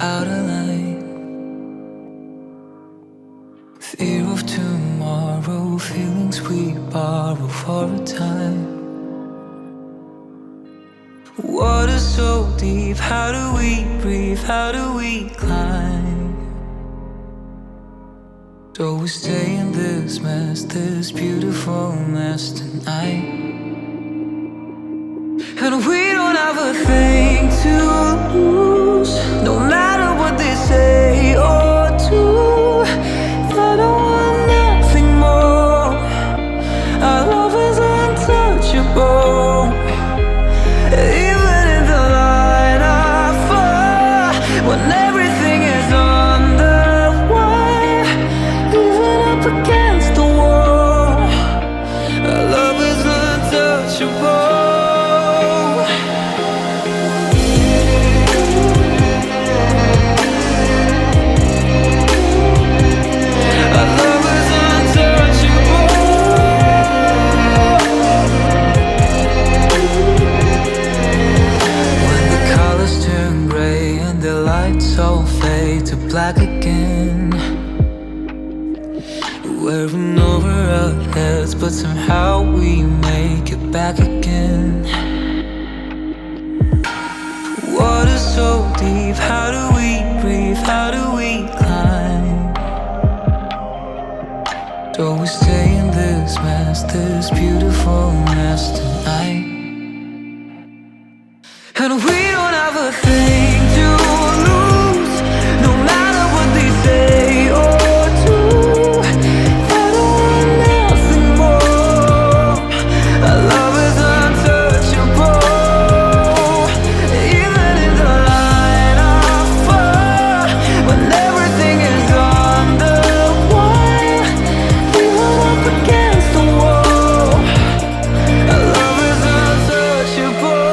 out of line. Fear of tomorrow, feelings we borrow for a time. Water so deep, how do we breathe? How do we climb? So we stay in this mess, this beautiful mess tonight. And we don't have a thing to lose, no matter what they say or do. I don't want nothing more. Our love is untouchable. Even in the line of fire, when everything is on the wire, even up against the wall, our love is untouchable. Our love is untouchable. When the colors turn gray and the lights all fade to black again. Wearing over our heads, but somehow we make it back again. Water so deep, how do we breathe? How do we climb? Do we stay in this mess, this beautiful mess tonight? And we don't have a thing to lose, no matter what they say or do. I don't want nothing more. Our love is untouchable. Even in the line of fire, when everything is on the wire, even up against the wall, our love is untouchable.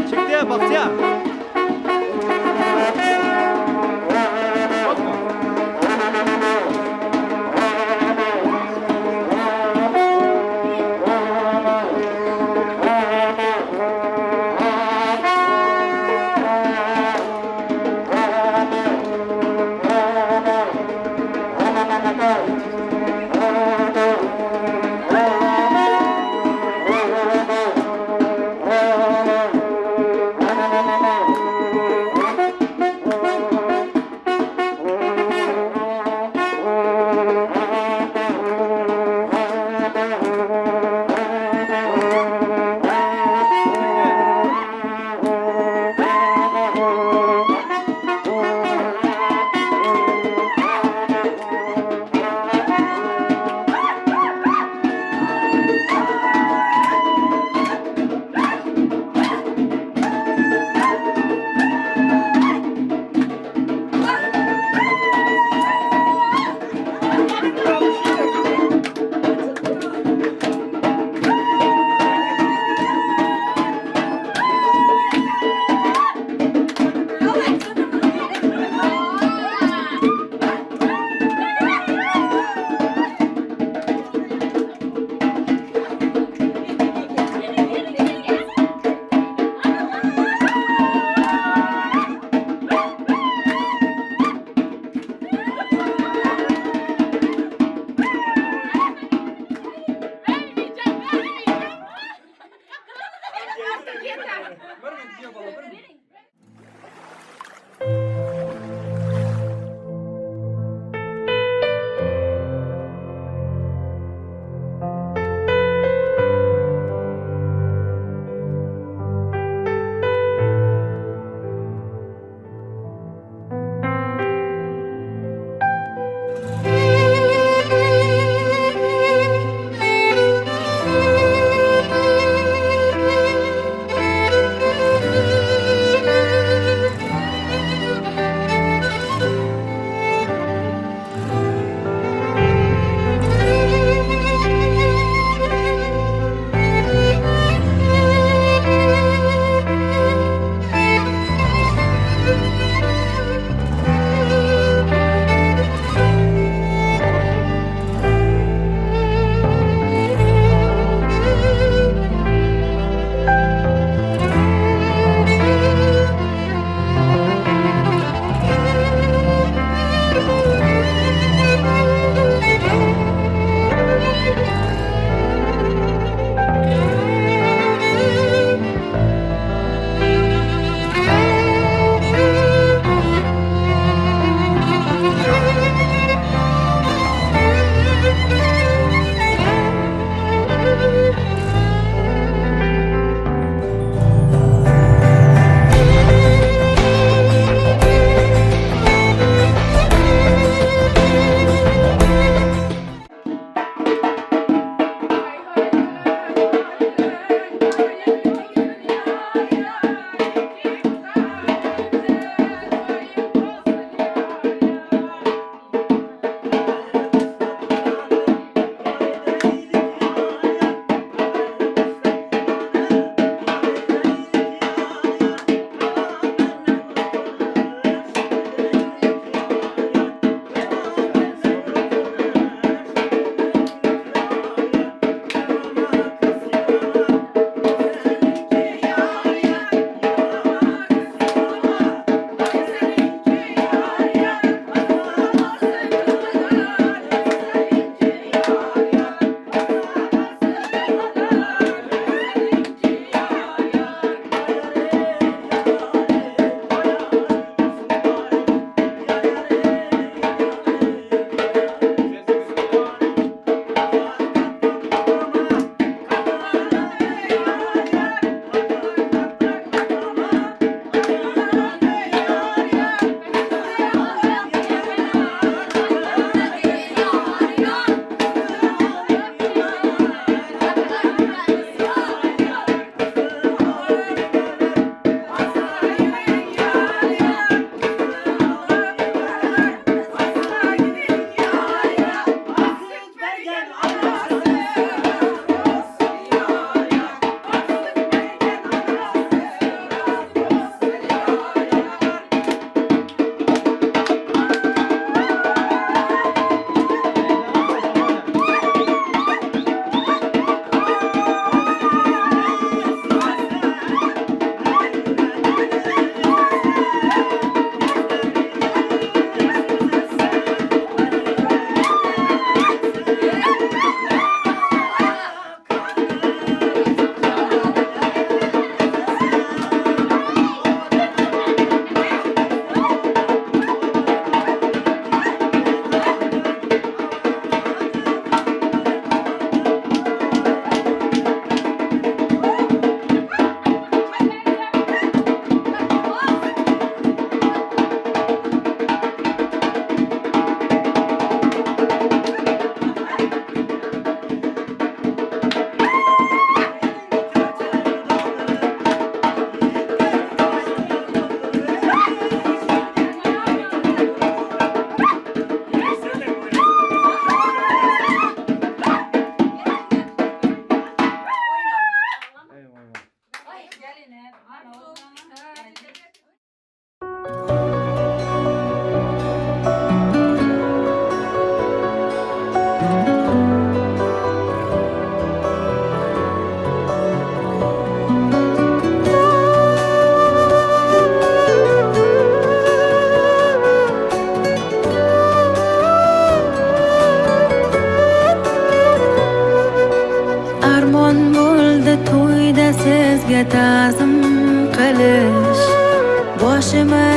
Çekdi, Bagtyýar.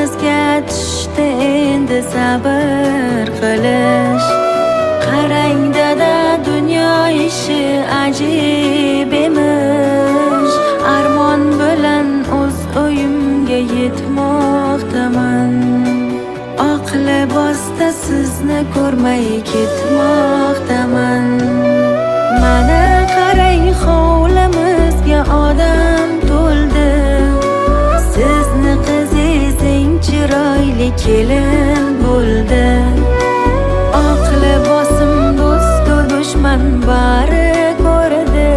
Qo'limizga tushdi endi sabr qilish. Qarang dada, dunyo ishi ajib emish. Armon bilan o'z uyimga yetmoqdaman. Oq libosda sizni ko'rmay ketmoqdaman. Mana qarang, hovlimizga odam to'ldi. Sizni qizingiz eng chiroyli kelin bo'ldi. Oq libosim do'stu dushman bari ko'rdi.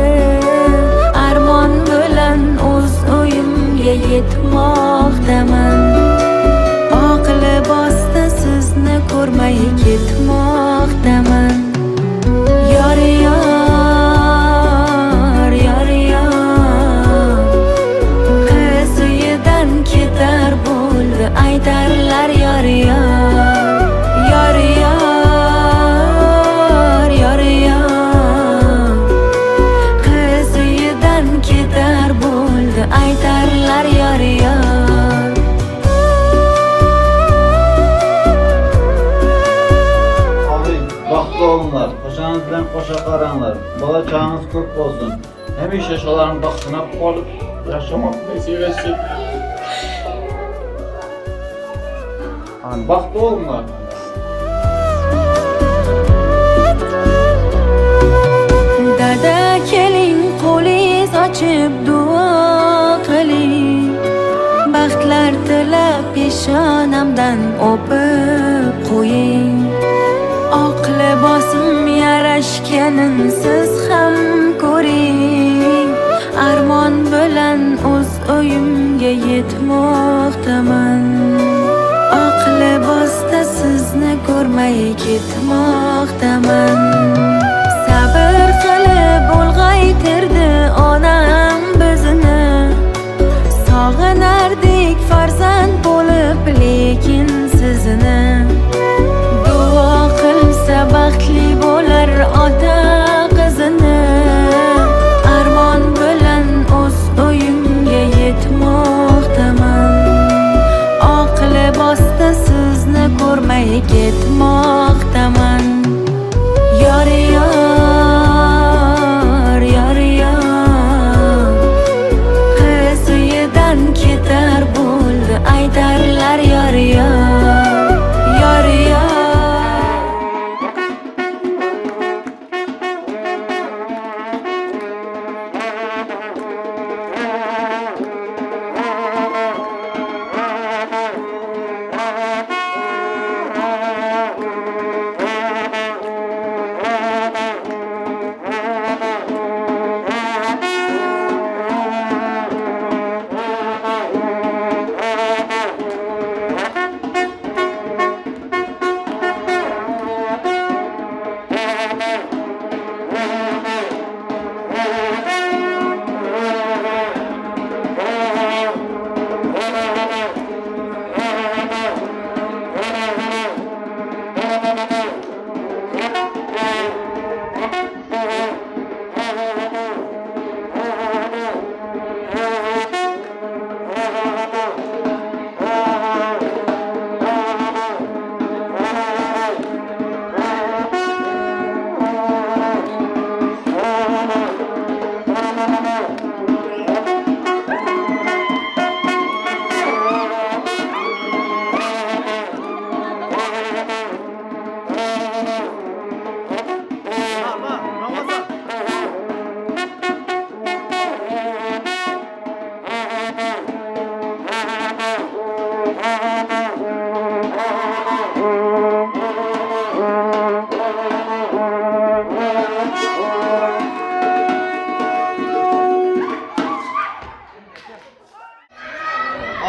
Armon bilan o'z uyimga yetmoqdaman. Oq libosda sizni ko'rmay ketmoqdaman. Yor yor, yor yor. Qiz uyidan ketar bo'ldi, aytarlar yor yor. Yor yor, yor yor. Qiz uyidan ketar bo'ldi, aytarlar yor yor. Amin. Bagtly boluňlar. Goşaňyz bilen goşa garaňlar. Bala çagaňyz köp bolsun. Hemişe şolaryň bagtyna bolup ýaşamak nesip etsin. Amin. Bagtly boluňlar. Dada, keling, qo'lingiz ochib duo qiling. Baxtlar tilab peshonamdan o'pib qo'ying. Oq libosim yarashganin siz ham ko'ring. Armon bilan o'z uyimga yetmoqdaman. Oq libosda sizni ko'rmay ketmoqdaman. Sabr qilib ulg'aytirdi onam bizni. Sog'inardik farzand bo'lib lekin sizni. Duo qilsa baxtli bo'lar ota qizini. Armon bilan o'z uyimga yetmoqdaman. Oq libosda sizni ko'rmay ketmoqdaman. Yor yor, yor yor. Qiz uyidan ketar bo'ldi, aytarlar yor yor. Yor yor.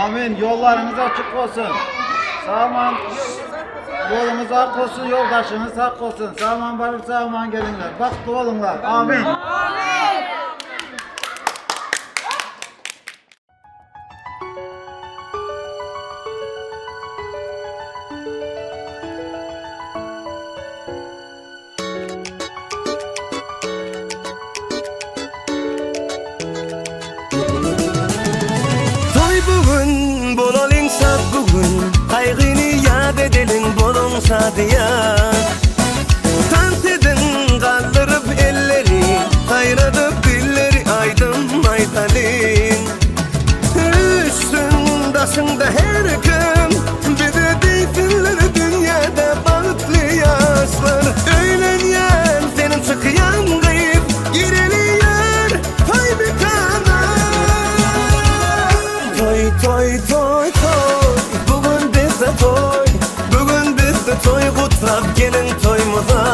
Amin. Ýollaryňyz açyk bolsun. Sag-aman ýoluňyz ak bolsun, ýoldaşyňyz hak bolsun. Sag-aman baryp, sag-aman geliňler. Bagtly boluňlar. Amin. Toý bu gün, bolalyň şat bu gün. Gaýgyny ýat edeliň boluň şadyýan. Tans ediň galdyryp elleri, Saýradyp dilleri aýdym aýdalyň. Üstüň daşyňda her kim, Bize diýsinler dünýäde bagtly ýaşlar. Öýlenýän seniň çykýan gyz, Gireli ýör toý mekana. Toý toý toý toý, bu gün bizde toý, Bu gün bizde toý gutlap geliň toýumyza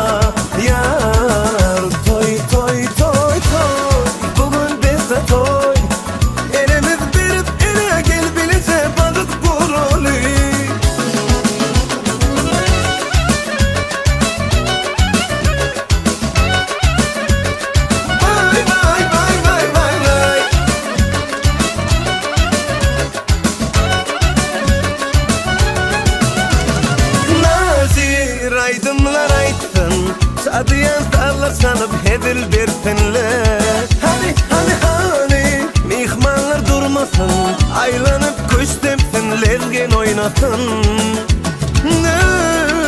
ýar. Toý toý toý toý, bu gün bizde toý, Elimiz berip ele gel bileje bagyt guraly. Vay vay vay vay vay vay. Nazir aýdymlar aýtsyn, Şadyýan sazlar çalyp hezil bersinler. Hany, hany, hany, myhmanlar durmasyn, Aýlanyp küşt depsin, lezgin oýnasyn.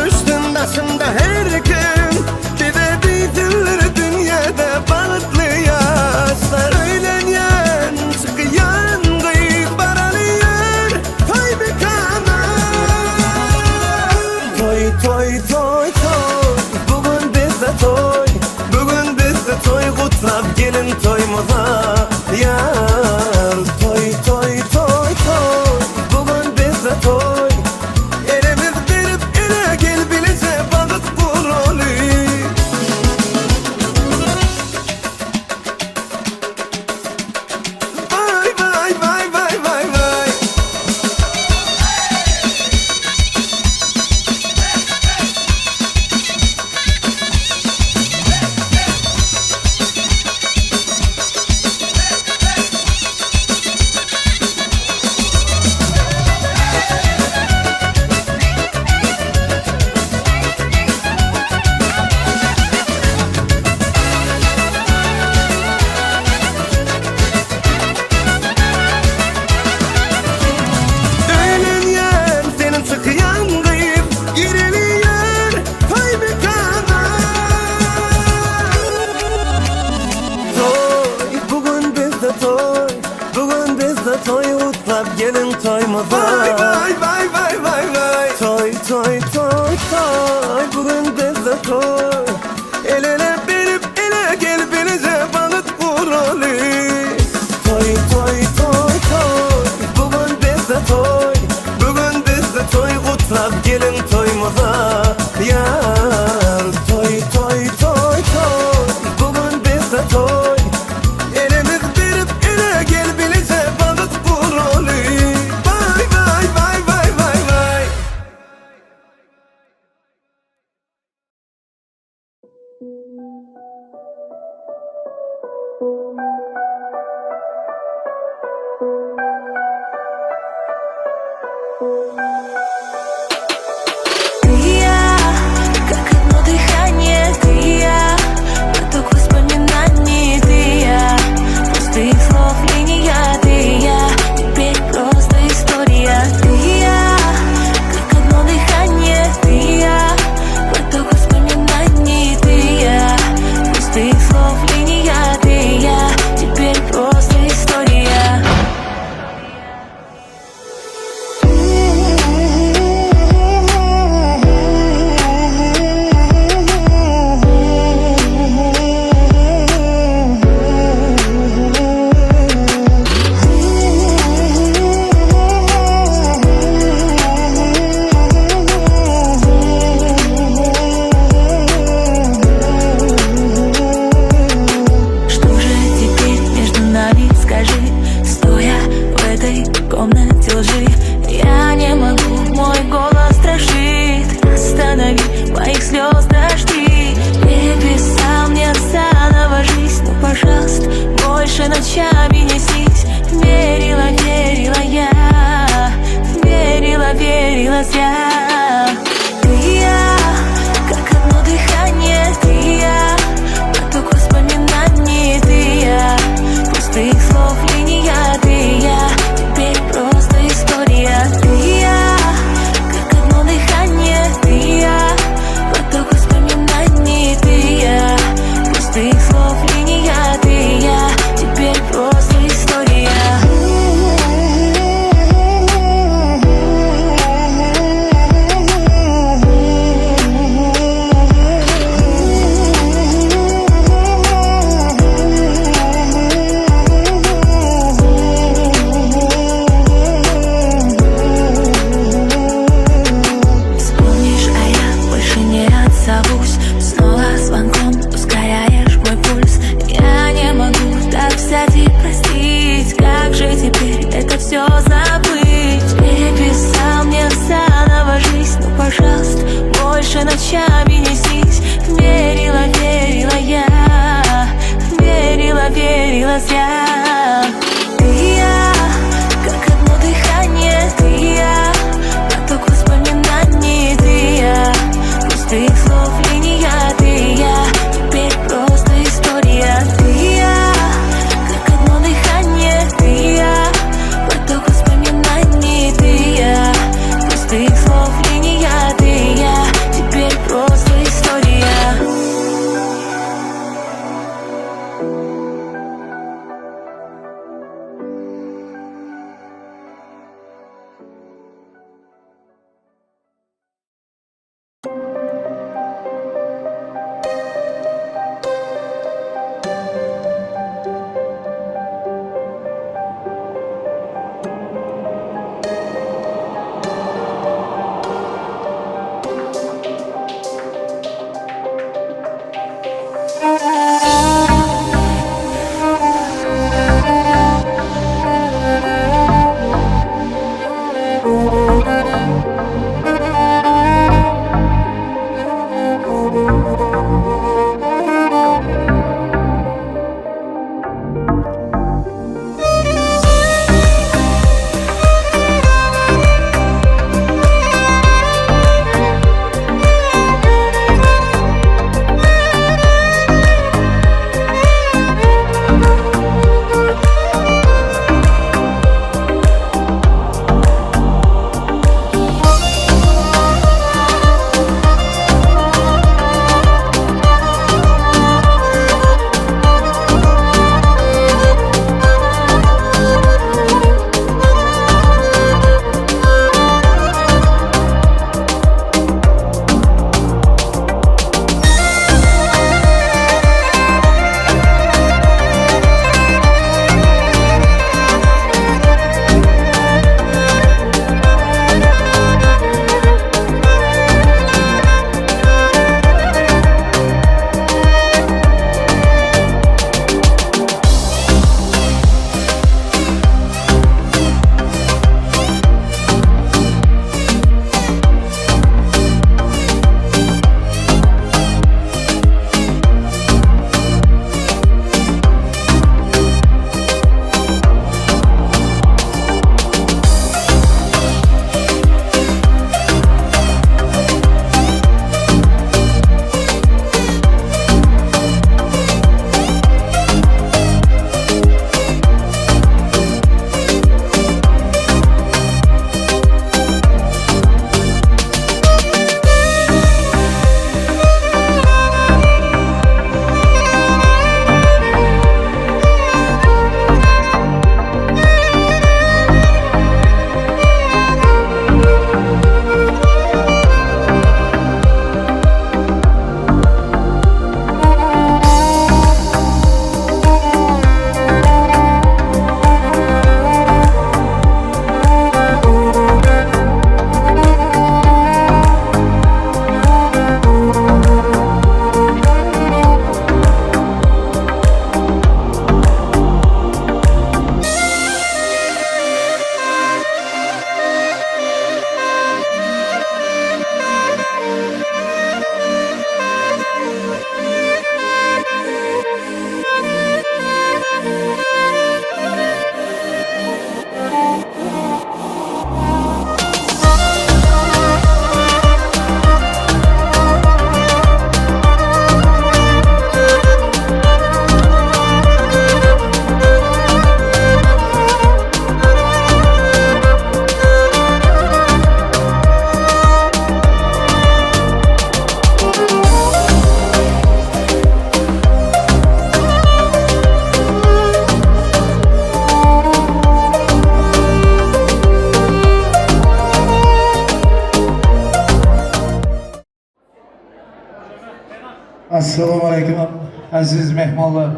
Üstün daşynda her kim, Bize diýsinler dünýäde bagtly ýaşlar. Öýlenýän, çykýan gyz baraly ýör toý mekana. Toý, toý, toý, toý, bu gün bizde toý, Bu gün bizde toý gutlap geliň toýumyza ýar. Toý, toý, toý, toý, bu gün bizde toý, Elimiz berip ele gel bileje bagyt guraly. Vay vay vay vay vay vay. Öýlenýän seniň çykýan gyz, Gireli ýör toý mekana. Toý, bu gün bizde toý, Bu gün bizde toý gutlap geliň toýumyza. Vay vay vay vay vay vay. Toý toý toý toý, bu gün bizde toý, El ele berip ele gel bileje bagyt guraly. Toý toý toý toý, bu gün bizde toý, Bu gün bizde toý gutlap geliň toýumyza ýar. Toý toý toý toý, bu gün bizde toý, Elimiz berip ele gel bileje bagyt guraly. Vay vay vay vay vay vay. Ты и я, как одно дыхание, ты и я, поток воспоминаний, ты и я, пустых слов линия, ты и я, теперь просто история. Ты и я, как одно дыхание, ты и я, поток воспоминаний, ты и я, пустых слов линия, ты и я, теперь просто история. Что же теперь между нами, скажи, стоя в этой комнате лжи? Я не могу, мой голос дрожит. Останови моих слез дожди. Переписал мне заново жизнь, но, пожалуйста, больше ночами не снись. Верила, верила я, верила, верила зря. Ты и я, как одно дыхание, ты и я, поток воспоминаний, ты и я, пустых слов линия, ты и я, теперь просто история. Ты и я, слов линия Ты и я, теперь просто история. Assalomu alaykum aziz mehmonlar.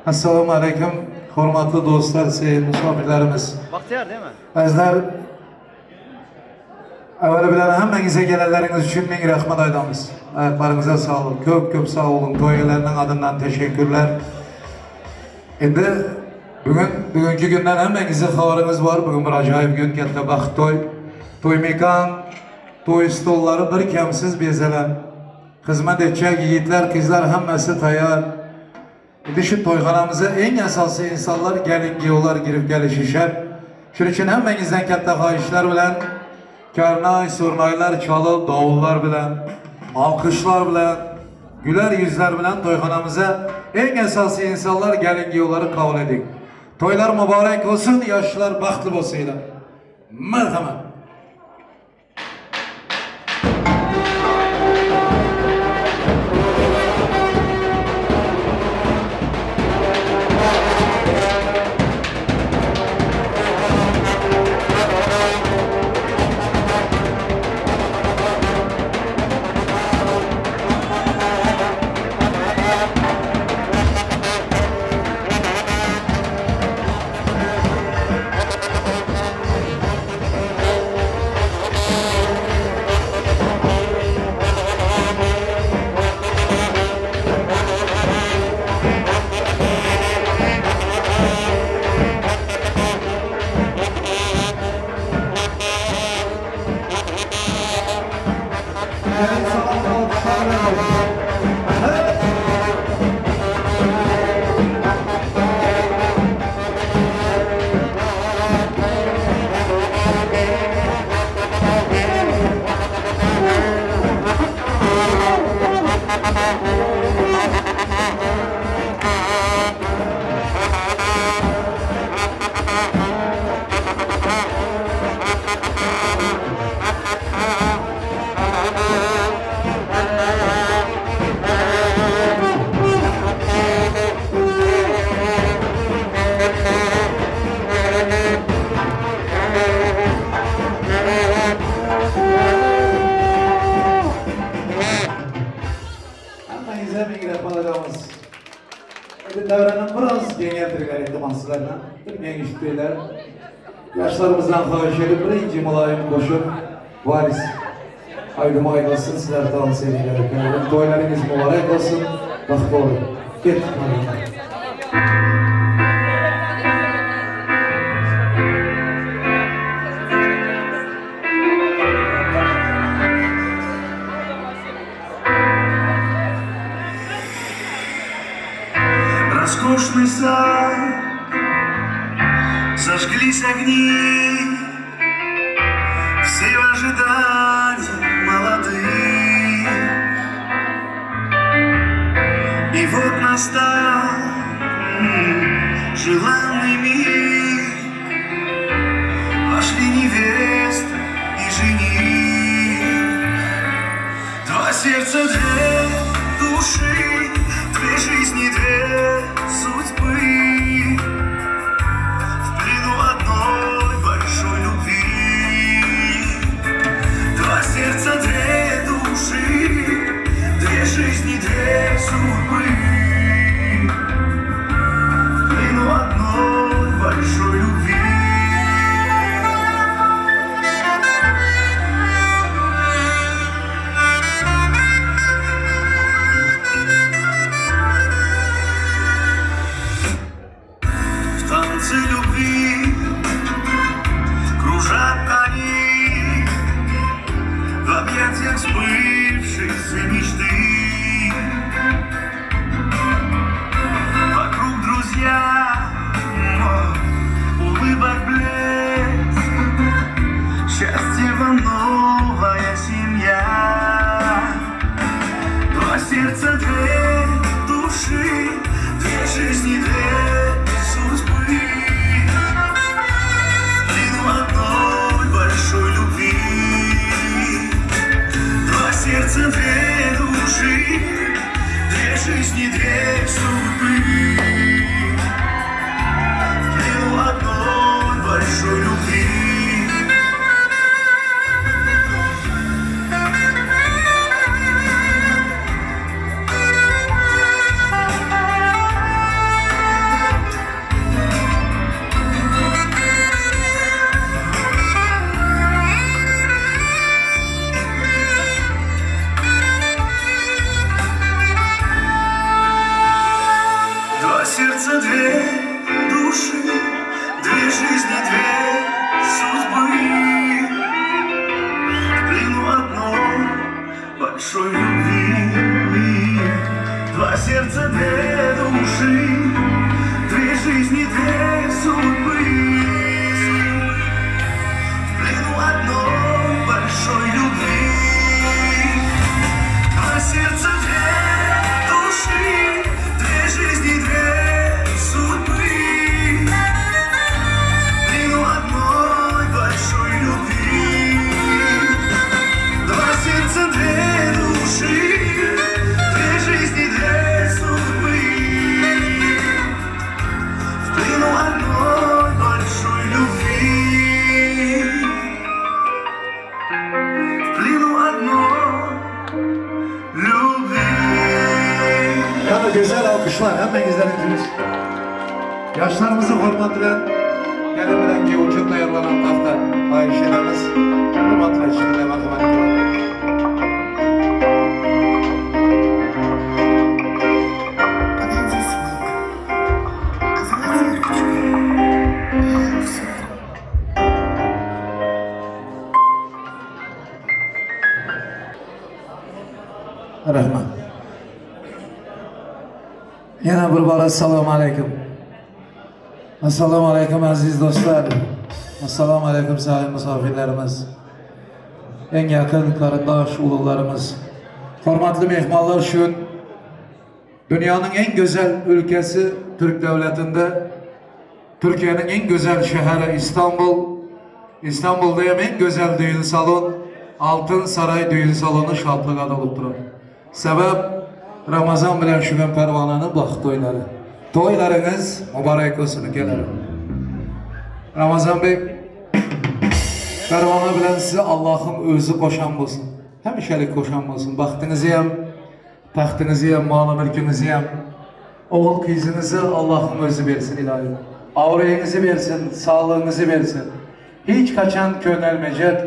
Assalomu alaykum hurmatli do'stlar, sevimli musofirlarimiz. Baxtiyor değil mi? Azizlar, avvali bilan hammangizga kelganlaringiz uchun ming rahmat aytamiz. Oyoqlaringizga sog'lik, ko'p-ko'p sog' bo'ling. To'ylarning adından teşekkürler. Endi bugun bugungi kundan hammangizni xabaringiz bor. Bugun bir ajoyib kun, katta baxt to'y. To'y mekan, to'y stollari bir kamsiz bezalan. Xizmat etjak yigitlar, qizlar hammasi tayyor. Endi shu to'yxonamizga eng asosiy insonlar gelin kuyovlar kirib kelishi shart. Shuning uchun hammangizdan katta xohishlar bilan karnay, surnaylar chalib, dovullar bilan, olqishlar bilan, güler yüzler bilan to'yxonamizga eng asosiy insonlar gelin kuyovları qabul eding. To'ylar muborak bo'lsin, yoshlar baxtli bo'lsinlar. Marhamat. Gelin salamyny alkyşlar bilen Hey! Hemmäňize mikrofon edemiz. Indi döwranyň biraz geňeldirgär iltimas sizlerden. Bir geňeşip beýler. Ýaşlarymyzdan haýyş edip birinji mylaýym goşup waris aýdymy aýdylsyn sizler tans ediňler. Toýlaryňyz mübarek bolsun. Bagtly boluň. Ketdik marhamat. Роскошный сад, зажглись огни, Все в ожидании молодых. И вот настал м, желанный миг, Вошли невеста и жених. Два сердца, две души, две жизни, две судьбы. В плену одной большой любви. Два сердца, две души, две жизни, две судьбы. В плену одной большой любви. В танце любви кружат они В объятиях сбывшейся мечты. Вокруг друзья, улыбок блеск, Счастье вам новая семья. Два сердца, две души, две жизни, две судьбы. В плену одной большой любви. Два сердца, две души, две жизни, две судьбы. В плену одной большой любви. Два сердца, две души, две жизни, две судьбы. В плену одной большой любви. Два сердца, две души, две жизни, две судьбы. В плену одной большой любви. Два сердца, две души, две жизни, две судьбы. В плену одной большой любви. Два сердца, две души, две жизни, две судьбы. В плену одной большой любви. В плену одной любви. Ýa-da gözel alkyşlar hemmäňizden ötürüz. Ýaşlarymyzy hormat bilen gelin bilen giýew üçin taýýarlanan tagta haýyş edemiz. Hormatly eşitile merhametli. Погоди, сынок. Захвати ручку. Я все Rahmat. Ýene bir bar assalamu aleýkum. Assalamu aleýkum aziz dostlar. Assalamu aleýkum saýyn musafirlerimiz. Eň ýakyn garyndaş uluglarymyz. Hormatly mehmanlar şu gün dünýäniň iň gözel ülkesi Türk döwletinde Türkiýäniň iň gözel şäheri Istanbul. Istanbulda hem iň gözel düýn salon Altyn Saraý düýn salony şatlyga dolup durar. Sebäp Ramazan bilen Şüwen Perwananyň bagt toýlary. Toýlaryňyz mübarek bolsun ülkelerim. Ramazan beg Perwana bilen sizi Allahyň özi goşan bolsun. Hemişelik goşan bolsun. Bagtyňyzy hem, tagtyňyzy hem, maly-mülküňizi hem, ogul-gyzyňyzy Allahyň özi bersin ilaýym. Abraýyňyzy bersin, saglygyňyzy bersin. Hiç haçan könelmejek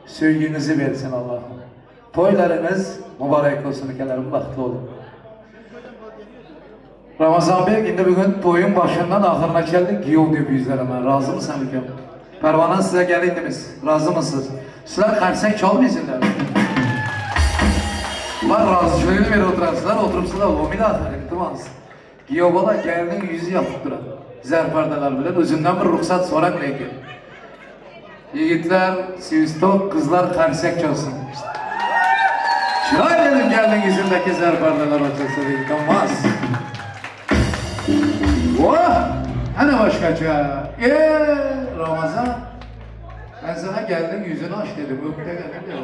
söýgiňizi bersin Allahym. Toýlaryňyz mübarek bolsun ikelerim bagtly boluň. Ramazan beg indi bu gün toýuň başyndan ahyryna çenli giýew diýip ýüzlenemen razymysan ikem? Perwana size gelinimiz razymysyz? Sizler karsek çalmaýsyňlar. Bular razyçylygyny berip oturan sizler oturypsyzlar omyň ahyry iltimas. Giýew bala gelniň ýüzi ýapyp duran zer perdeler bilen özünden bir rugsat soraň lekin. Ýigitler swistok gyzlar karsek çalsyn. Çyraý edip gelniň ýüzündäki zer perdeler açylsa iltimas. Wah! Hany başgaça. Eee Ramazan. Ben sana gelniň ýüzüni aç dedim. Ökde gelin ýa.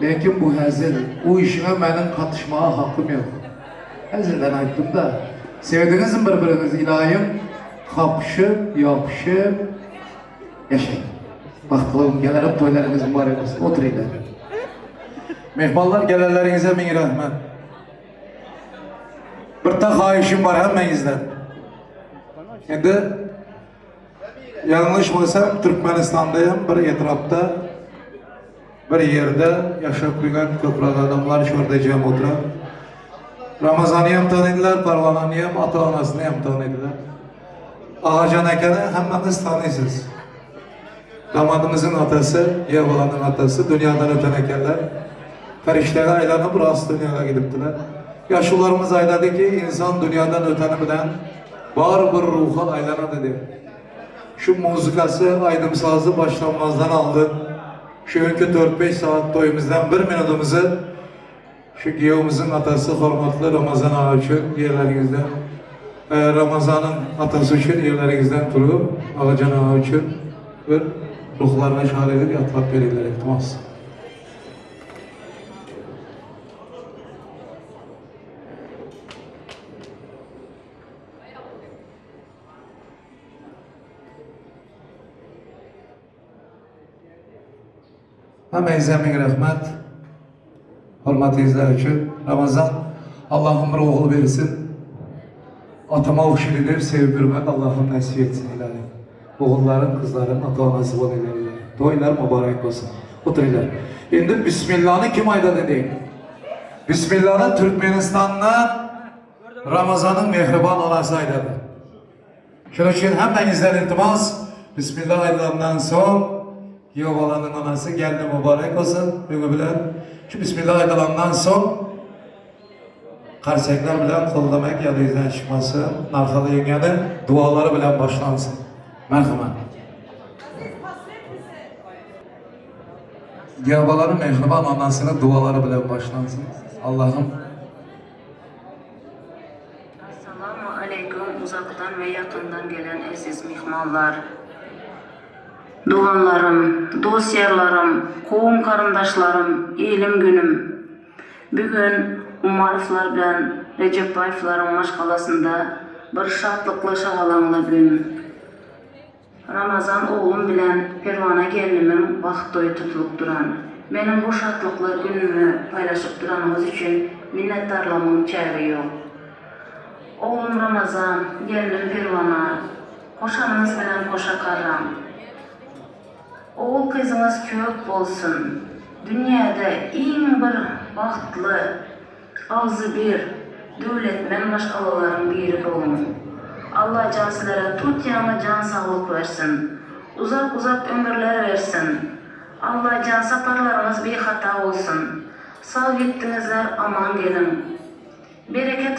Lekin bu hezil. U işiňe meniň gatyşmaga hakym ýok. Hezilden aýtdym-da. Sevdiňizmi bir-biriňizi ilaýym gapyşyp, ýapyşyp ýaşaýyň. Bagtly boluň, gelenem toýlaryňyz mübarek bolsun. Oturyňlar. Myhmanlar gelenleriňize miň rahmet. Birde haýyşym bar hemmeňizden. Indi ýalňyşmasam Türkmenistanda hem bir etrapda Bir ýerde ýaşap ýören köpräk adamlar şorda jem oturan. Ramazany hem tanydylar, Parwanany hem, ata-anasyny hem tanydylar. Agajan akany hemmäňiz tanysyz. Damadymyzyň atasy, Ýerbalanyň atasy dünýadan öten ekenler. Perişdege aýlanyp rast dünýaga gidipdiler. Ýaşularymyz aýdady ki, insan dünýadan öteni bilen barybir ruhy aýlanady diýip. Şu muzykasy, aýdym-sazy başlanmazdan aldyn, şu günki dört-beş sagat toýumyzdan bir minudymyzy şu giýewimiziň atasy hormatly Ramazan aga üçin ýerleriňizden, Ramazanyň atasy üçin ýerleriňizden turup, Agajan aga üçin bir ruhlaryna şad edip ýatlap beriňler, iltimas. Hemmäňize müň rahmet. Hormatyňyzlar üçin. Ramazan Allahym bir ogul bersin. Atama ogşun edip sevip ýürmek Allahym nesip etsin ilahi. Ogullaryň, gyzlaryň ata-anasy bol ilahi. Toýlar mübarek bolsun. Oturylar. Indi Bismillany kim aýdady diýiň. Bismillany Türkmenistandan Ramazanyň mähriban anasy aýdady. Şonuň üçin hemmäňizden iltimas, Bismillah aýdylandan soň, giýew balanyň anasy gelni mübarek bolsun, öňi bilen şu Bismillah aýdylandan soň karsekler bilen goldamak ýadyňyzdan çykmasyn, Narhaly ýeňňäniň dualary bilen başlansyn. Merhamet. Giýew balanyň mähriban anasynyň dualary bilen başlansyn. Allahym. Assalamu aleýkum uzakdan we ýakyndan gelen eziz myhmanlar. Doganlarym, dost-ýarlarym, kowum-garyndaşlarym, ilim-günüm. Bu gün Umarowlar bilen Rejepbaýewleriň maşgalasynda bir şatlykly şagalaňly gün. Ramazan oglum bilen Perwana gelnimiň bagt toýy tutulyp duran. Meniň bu şatlykly günümi paýlaşyp duranyňyz üçin minnetdarlygymyň çägi ýok. Oglum Ramazan, gelnim Perwana, hoşanyňyz bilen hoşa garraň. Ogul-gyzyňyz köp bolsun. Dünýäde iň bir bagtly, Agzybir, döwletmen maşgalalaryň biri boluň. Allajan sizlere tut ýaňy jan saglyk bersin. Uzak uzak ömürler bersin. Allajan saparlaryňyz bihata bolsun. Sag gitdiňizler aman geliň. Bereket.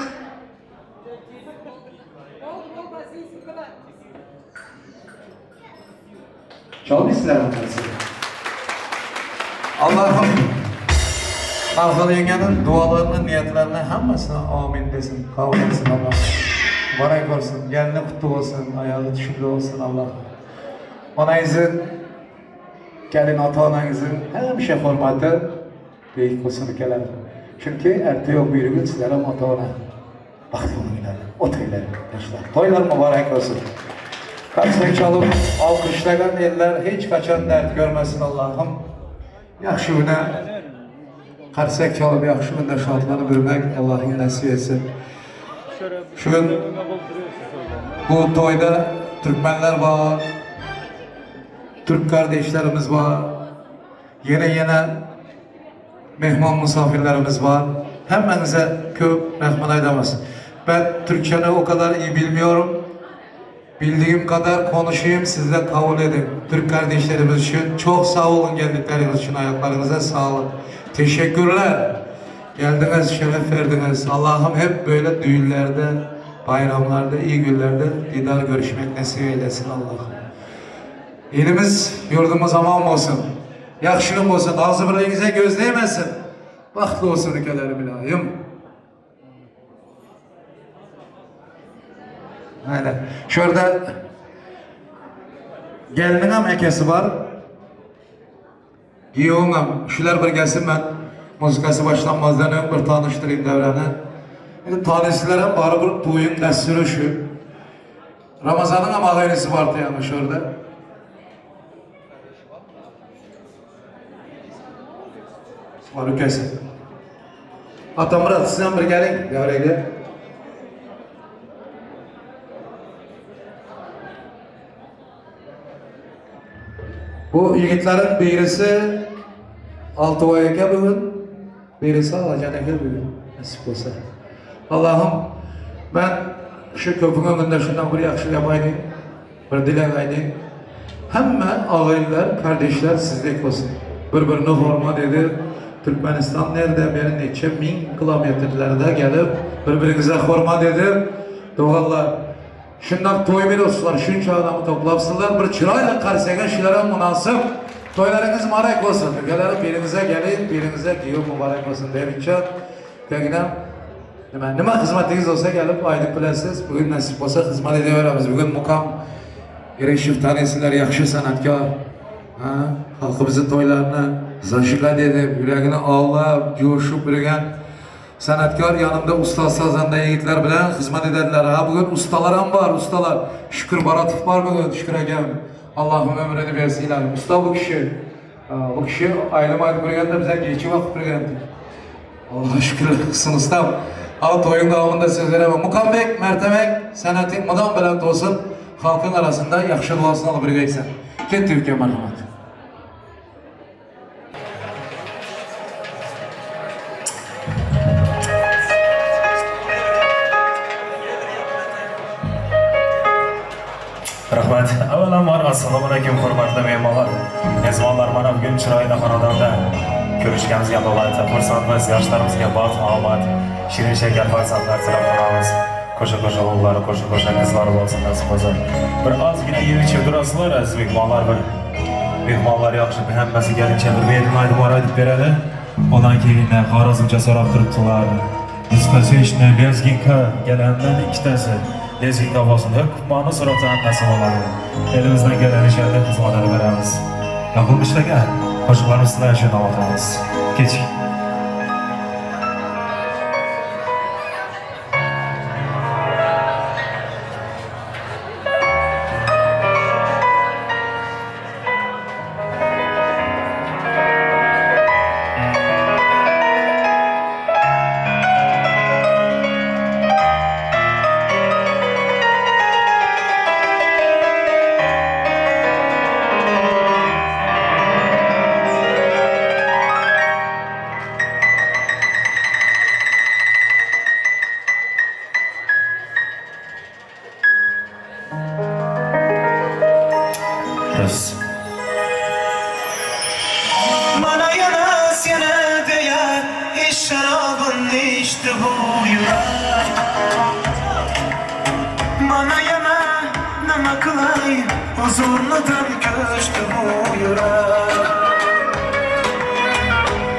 Çalmaýsyzlar hammasi. Allahym Arkaly ýeňňäniň dualaryny, niýetlerini hammasyny amin desin, kabul etsin Allah. Mübarek bolsun, gelni kutly bolsun, aýagy düşümli bolsun Allahym. Onaýyzy gelin ata-onaňyzyň hemişe hormaty beýik bolsun ukalar. Çünki erte ýok birigün sizlerem ata-ona. Bagtly boluňlar, oturylar ýaşlar. Toýlar mübarek bolsun. Karsek çalyp alkyşlagan eller hiç haçan dert görmesin Allahym. Ýagşy güne karsek çalyp ýagşy günde şatlanyp ýörmek Allahym nesip etsin. Şu gün bu toýda türkmenler bar, türk kardeşlerimiz bar. Ýene ýene Mehman misafirlerimiz bar. Hemmäňize köp rahmet aýdamyz. Ben türkçeni o kadar iyi bilmiyorum. Bildiğim kadar konuşayım sizde kabul edin. Türk kardeşlerimiz için çok sağ olun geldikleriniz için ayaklarınıza sağlık. Teşekkürler. Geldiniz, şeref verdiniz. Allah'ım hep böyle düğünlerde, bayramlarda, iyi günlerde didar görüşmek nasip eylesin Allah'ım. Elimiz, yurdumuz aman bolsun. Ýagşylyk bolsun, agzybirligiňize göz degmesin. Bagtly bolsun ülkelerim ilayim. Aynen. Şu ýerde gelniňem ekesi bar. Giýewiňem. Şular bir gelsin men muzykasy başlanmazdan öň bir tanyşdyrayym döwrany. Indi tanyşlarım barybir toýuň dessury şu. Ramazanyňam agaýnysy bardy ýaňy şu ýerde. Var ülkesi. Atamyrat sizem bir geliň devrege. Bu ýigitleriň birisi Altybaý eke bu gün, birisi Alajan eke bu gün. Nasip bolsa. Allahym men şu köpüň öňünde şundan bir ýagşy gep aýdaýyn. Bir dileg aýdaýyn. Hemme agaýynlar, kardeşler sizdek bolsun. Bir-birini hormat edip, Türkmenistan nerde, beri neçe miň kilometrlerde gelip, bir-biriňize hormat edip, doganlar, şundak toý beripsizler, şunça adamy toplapsyzlar, bir çyraýly karsege şulara mynasyp toýlaryňyz mübarek bolsun. Ülkeleri biriňize gelin, biriňize giýew mübarek bolsun Dewitjan. Teginem Nime, nime hyzmatyňyz bolsa gelip aýdyp bilersiz. Bu gün nesip bolsa hyzmat edeberemiz. Bu gün Mukam Ereşew tanysylar ýagşy sanatkar. Ha, halkymyzyň toýlaryny zajigat edip, ýüregini awlap, joşup ýören sanatkar ýanynda usta sazanda ýigitler bilen hyzmat edediler. Ha, bu gün ustalaram bar, ustalar. Şükür Baratow bar bu gün, Şükür agam. Allahym ömrüni bersin ilohim. Usta bu kişi. Bu kişi aýdym aýdyp ýörgende bize geçi bakyp ýörgendi. Allaha şükürler kylsyn ustam. Al toýuň dowamynda söz beremen. Mukambek, mertebek, senetiň mydam belent bolsun, halkyň arasynda ýagşy duasyny alyp ýörgeýsen. Ketdi ülke marhamat. Rahmat. Avvalambor assalomu alaykum hurmatli mehmonlar. Mezbonlar mana bugun chiroyli xonadonda ko'rishganimizga albatta xursandmiz. Yoshlarimizga baxt, omad, shirin shakar farzandlar tilab qolamiz. Qo'sha-qo'sha o'g'illari, qo'sha-qo'sha qizlari bo'lsin nasib bo'lsa. Bir ozgina yeb ichib turasizlar, aziz mehmonlar bir mehmonlar yaxshi hammasi kelincha bir bermaydi bor aytib beradi. Ondan keyin Xorazmcha so'rab turibdilar. Diskosechni lezginka gelandan ikkitasi lezginka bo'lsin. Hukmoni so'rabsa hammasi bo'ladi. Elimizdan kelgan ishlarni xizmatini beramiz. Yoqilmishlarga qo'shiqlarimiz sizlar uchun ovozamiz. Kech. Huzurludan köçdi bu yürek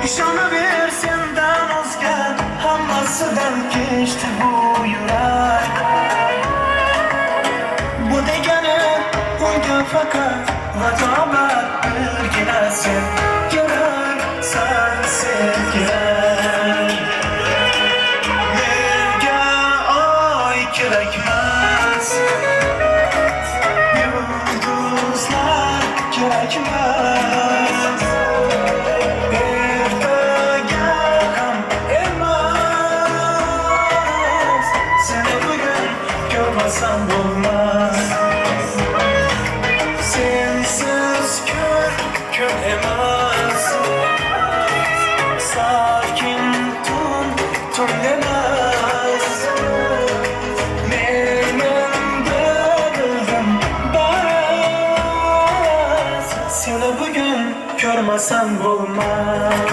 Ishonavер sendan o'zga Hammasidan kechdi bu yurak Bu degani unga faqat Vadobat birgina sen kerak San sen kerak Menga oy kerakmas Yulduzlar kerakmas Ertaga ham emas Seni bugun ko'rmasam bo'lmas Sensiz kun kun emas Sakin tun tun emas Men endi bildim bas Seni bugun ko'rmasam bo'lmas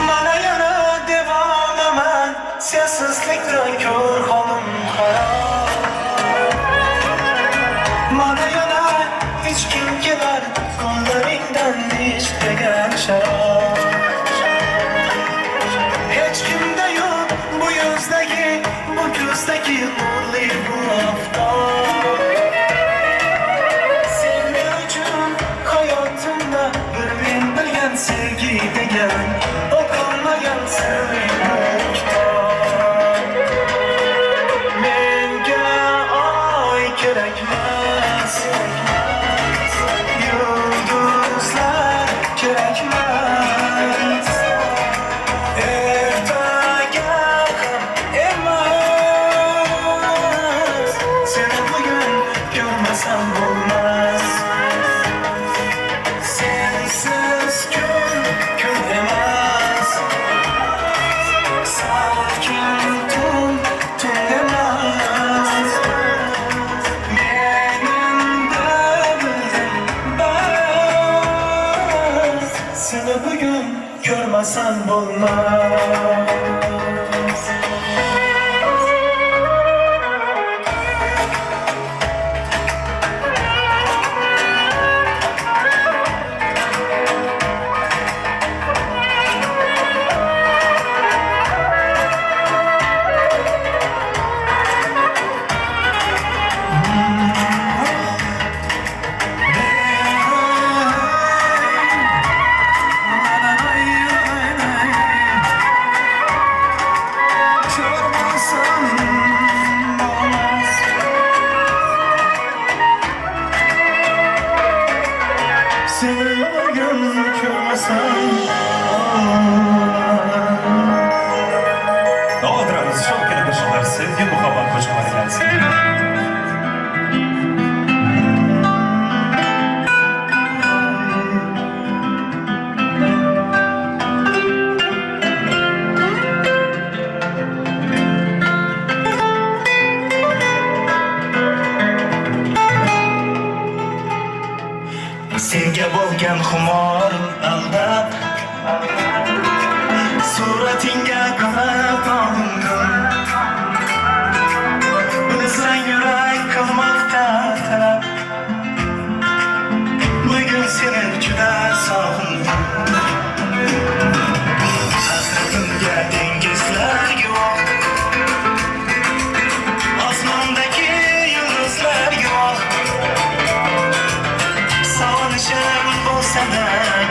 Mana yana devonaman Sensizlikdan ko'r holim xarob Mana yana ichkim kelar Qo'llaringdan ich degan sharob Hech kimda yo'q bu yuzdagi Bu ko'zdagi nurli bu oftob Sen men uchun hayotimda bir men bilgan sevgi degan O'qilmagan sirli bir kitob Menga oy kerakmas Yulduzlar kerakmas Ertaga ham emas Seni bugun ko'rmasam bo'lmas Sensiz kun kun emas Sakin tun tun emas Men endi bildim bas Seni bugun ko'rmasam bo'lmas Ko'rmasam bo'lmas Seni bugun ko'rmasam bo'lmas O'tiramiz, shu ikkala qo'shiqlar sevgi, muhabbat qo'shiqlari kelsin. Senga bo'lgan xumorim aldab Suratingga qarab olindim Bilsang yurak qilmoqda talab Bugun seni juda sog'indim Hasratimga dengizlar guvoh Osmondagi yulduzlar guvoh Sog'inishim bo'lsa-da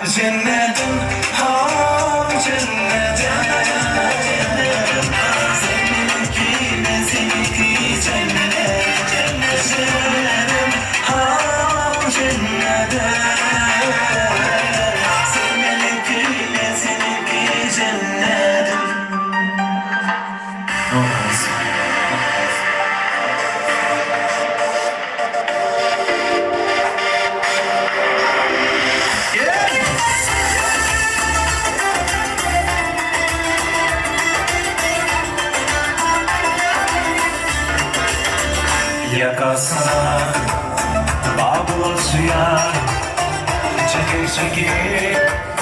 Jennetim, haw jennetim Sen meniňki, men seniňki jennet Jennetim, haw jennetim Sen meniňki, men seniňki jennetim Ýakasyna baglaşýar Çekir-çekir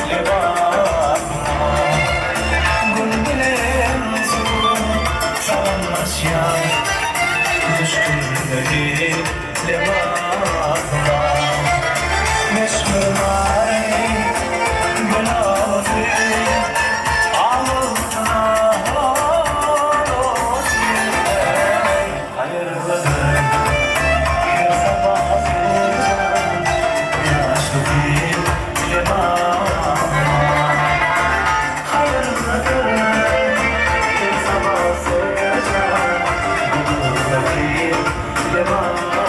lebabyma Gün bilen suw salamlaşýar Düşkündäki lebabyma Meşhur Mary belasy Alysana horos ýer Haýyrlydyr her sabasy Ýaşlygy lebabyma Haýyrlydyr her sabasy Bulutdaky lebabyma.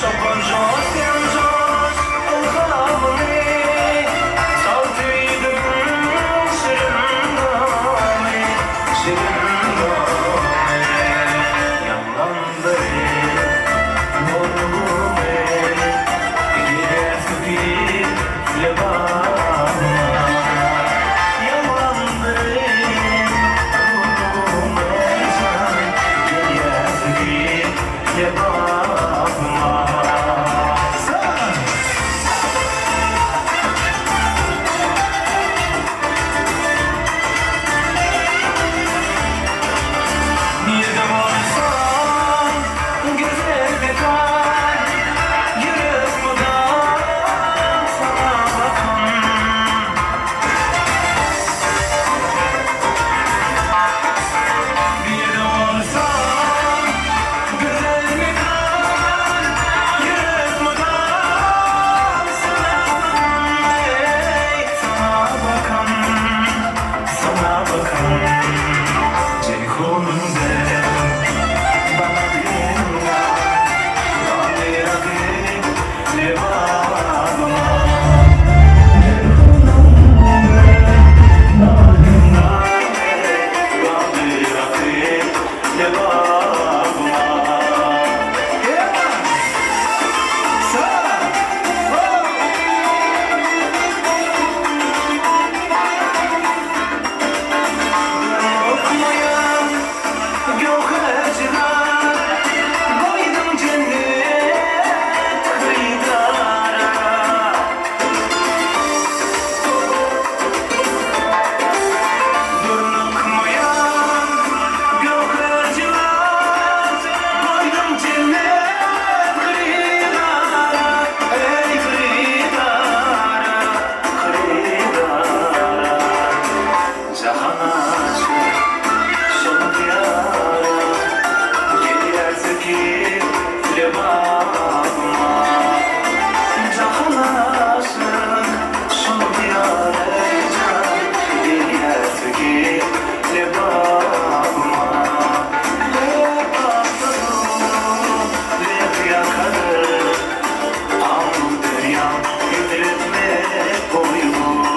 Çopan joş sen joş ylhamyny Çal tüýdügiň şirin damy, şirin damy Ýaňlandyr nurgumy Gider söküp lebabyma Ýaňlandyr nurgumy jan Gider söküp lebabyma. Nirde bolsam güzel mekan Yürek mudam sana bakan Nirde bolsam güzel mekan Yürek mudam sana bakan Ey sana bakan sana bakan Ceyhunum de bana dinle Okumayan göhecler Koydum cennet hıydara Durlukmayan göhecler Koydum cennet hıydara Ey hıydara, hıydara Jahan aşık şol diýara Gelýär söküp lebabyma Jahan aşyk şol diýara jan Gelýär söküp lebabyma Lebapda dur, leb ýakary Amyderýam titretme boýumy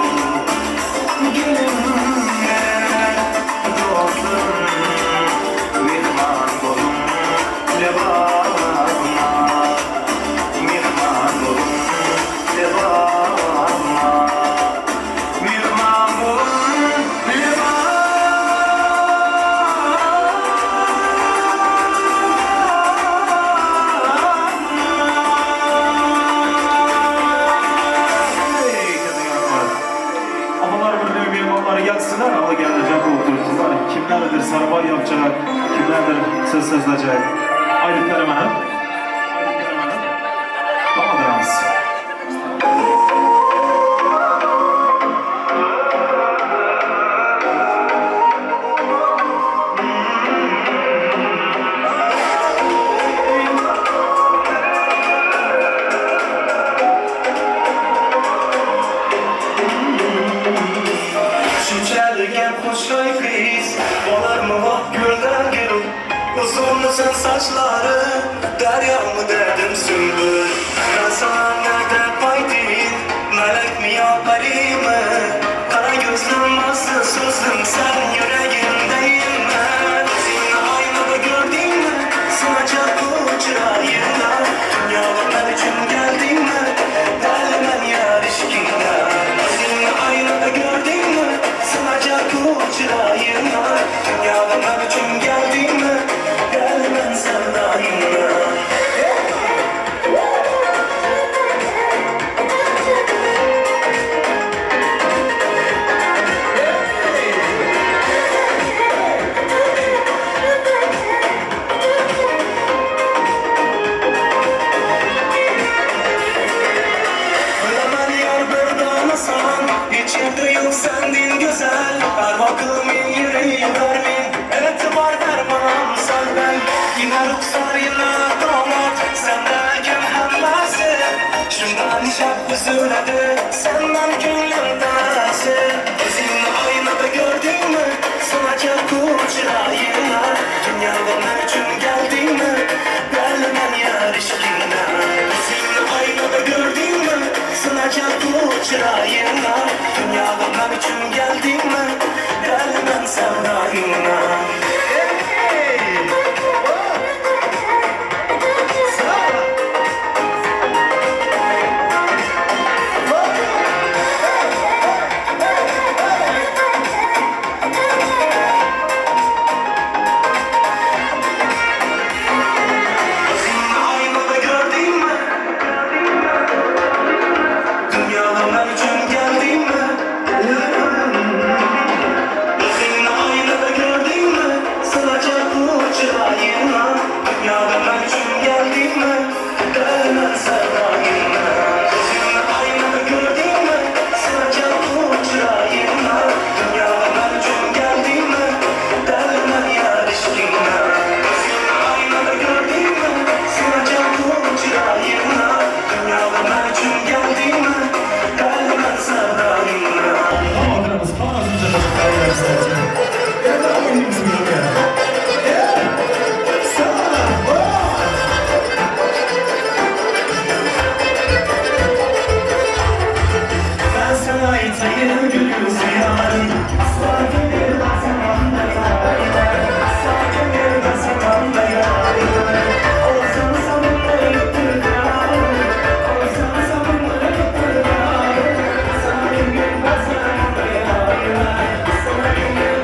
Gelinler, dostlarym, myhman boluň Lebabyma, myhman boluň Lebabyma, myhman boluň Abalar birliği mehmonlari gelsinler, ala gelecek oturttular. Kimlerdir sarabay yapacak, kimlerdir söz sözleyecek. Aýdyp beremem. Bamadırans. Çekýän hoşroý gyz Bolarmy wah gülden gül Uzun-uzyn saçlary Derýamy dädim sümbül Men saňa nädip aýdyn Melekmi ýa perimi Gara gözlüm nazly sözlüm Sen ýüregimdeýinmi Özüňi aýnada gördüňmi Sylajak bu çyraýyňa Dünýäge men üçin geldiňmi Däli men ýar yşkyňa Özüňi aýnada gördüňmi Sylajak bu çyraýyňa Dünýäge men üçin geldiňmi Däli men sevdaýyňa. Bilemen ýar bir danasan, Hiç ýerde ýok senden gözel, Her wagtym men ýüreği bermen, Etibar bermem senden. Ýene rugsar ýene domat, Sende eken hemmesi, Şundan şep üzüledi, Senden köňlüm täze. Özüňi aýnada gördüňmi, Sylajak bu çyraýyňa, Dünýäge men üçin geldiňmi, Dälimen ýar yşkyňa. Özüňi aýnada gördüňmi, Sylajak bu çyraýyňa, Dünýäge men üçin geldiňmi, Dälimen sevdaýyňa. Özüňi aýnada gördüňmi? Dünýäge men üçin geldiňmi? Özüňi aýnada gördüňmi? Sylajak bu çyraýyňa Dünýäge men üçin geldiňmi? Dälmen sevdaýyňa Özüňi aýnada gördüňmi? Sylajak bu çyraýyňa Dünýäge men üçin geldiňmi? Dälmen ýar yşkyňa Özüňi aýnada gördüňmi? Sylajak bu çyraýyňa Dünýäge men üçin geldiňmi? Dälmen sevdaýyňa. Oturamiz, hammamiz qo'shiq. Ben sana aytayım gül yüzlü yarım Sakin gel ben sana yarim Sakin gel ben sana yarim Olsam sabırla yıktırırım Olsam sabırla yıktırırım Sakin gel ben sana yarim Sakin gel.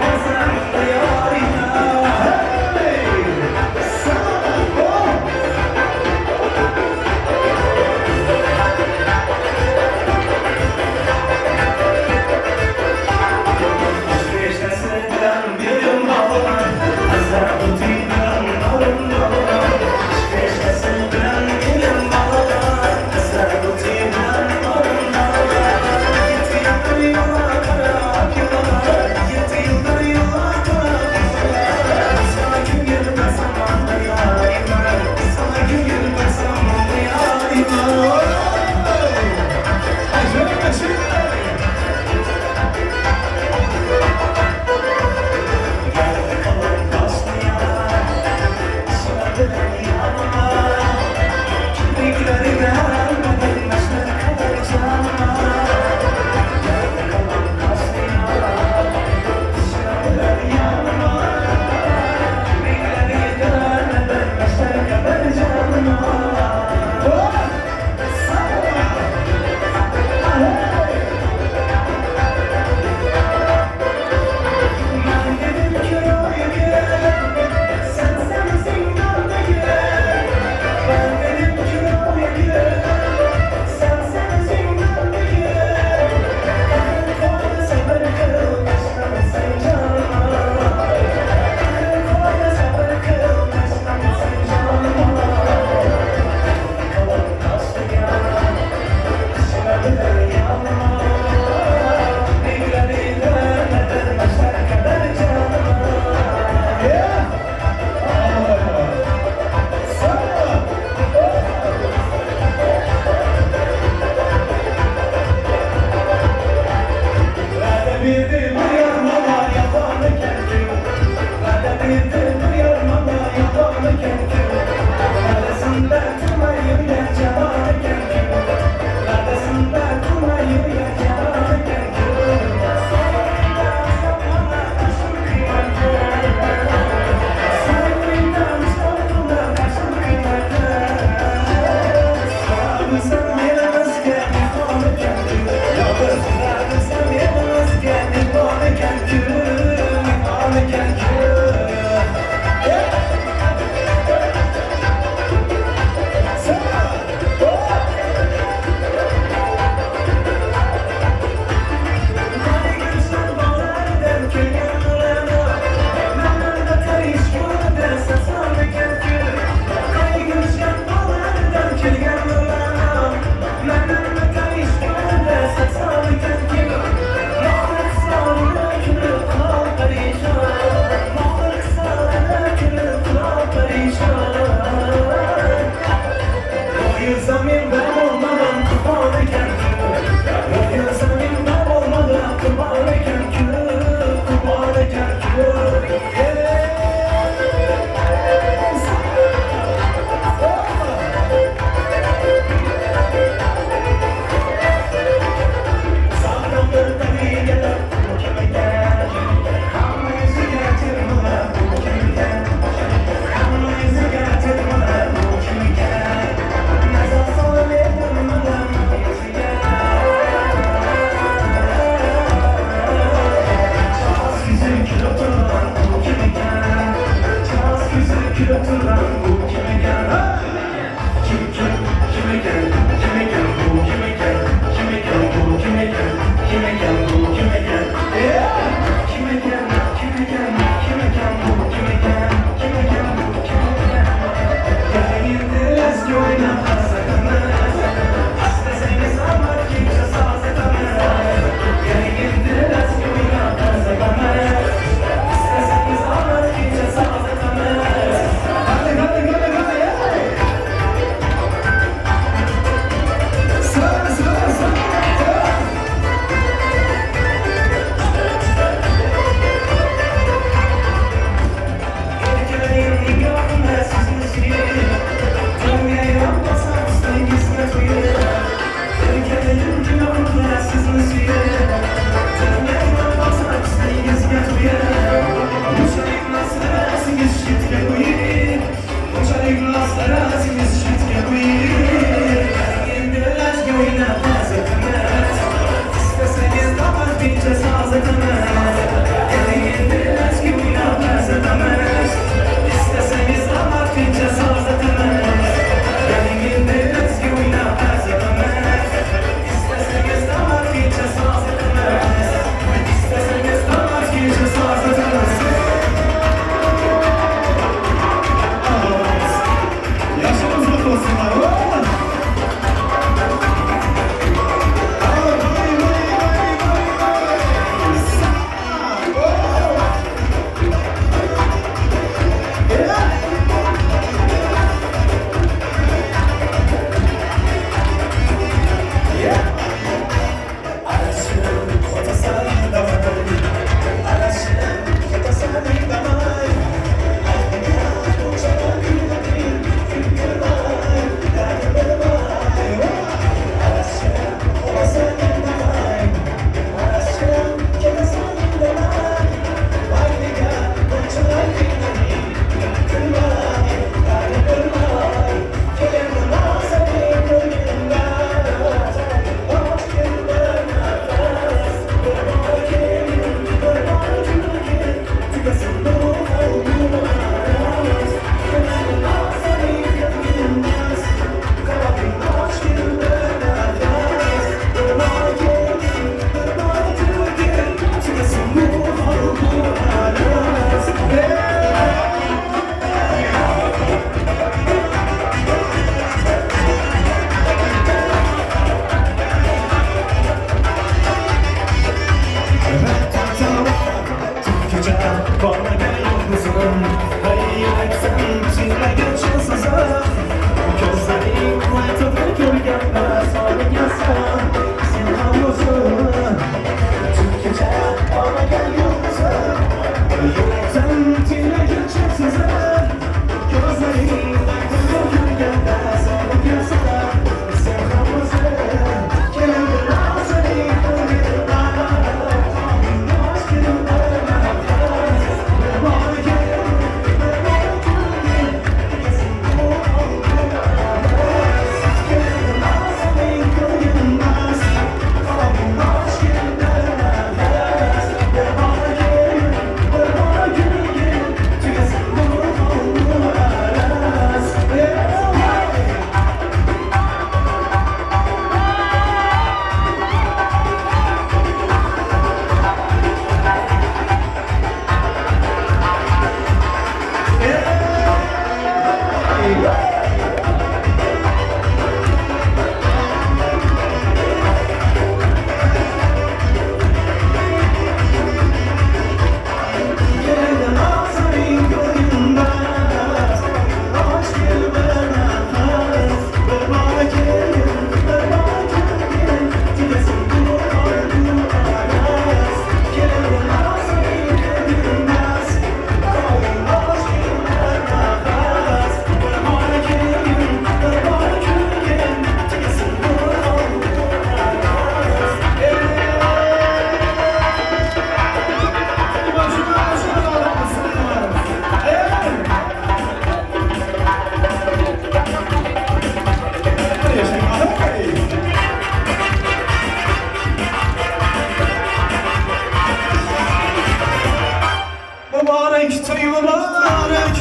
Mübarek, toý mübarek.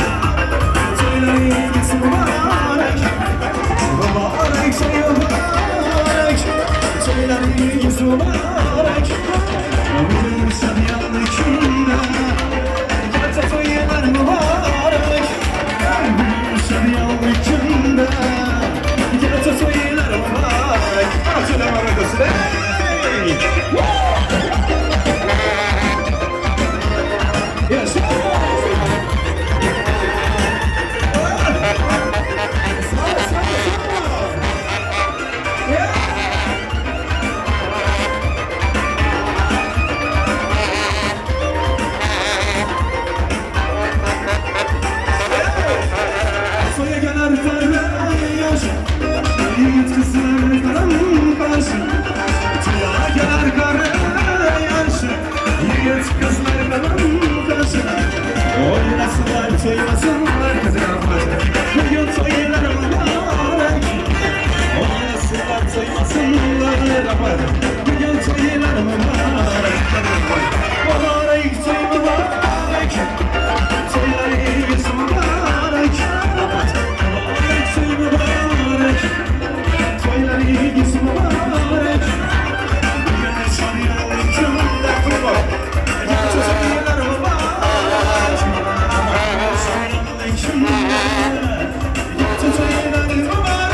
Toýlaryňyz mübarek. Mübarek, toý mübarek. Toýlaryňyz mübarek. Bugün şadyýanly günde Gelse toýlar mübarek. Bugün şadyýanly günde Gelse toýlar mübarek. Toýlar mübarek olsun. Hey! Yes. Soya geler yaş, Yiğit kızlar karanbaş. Toya geler kara yaş, Yiğit kızlar karanbaş. Oynasınlar toymasınlar kızı karanbaş. Bugün toylar mübarek. Oynasınlar toymasınlar Bugün toylar mübarek. Mübarek toy mübarek. Toylarımız mübarek. Mübarek toy mübarek. Toylarımız mübarek. Bugün şadyallı günde Toylar mübarek. Şadyallı günde Toylar mübarek.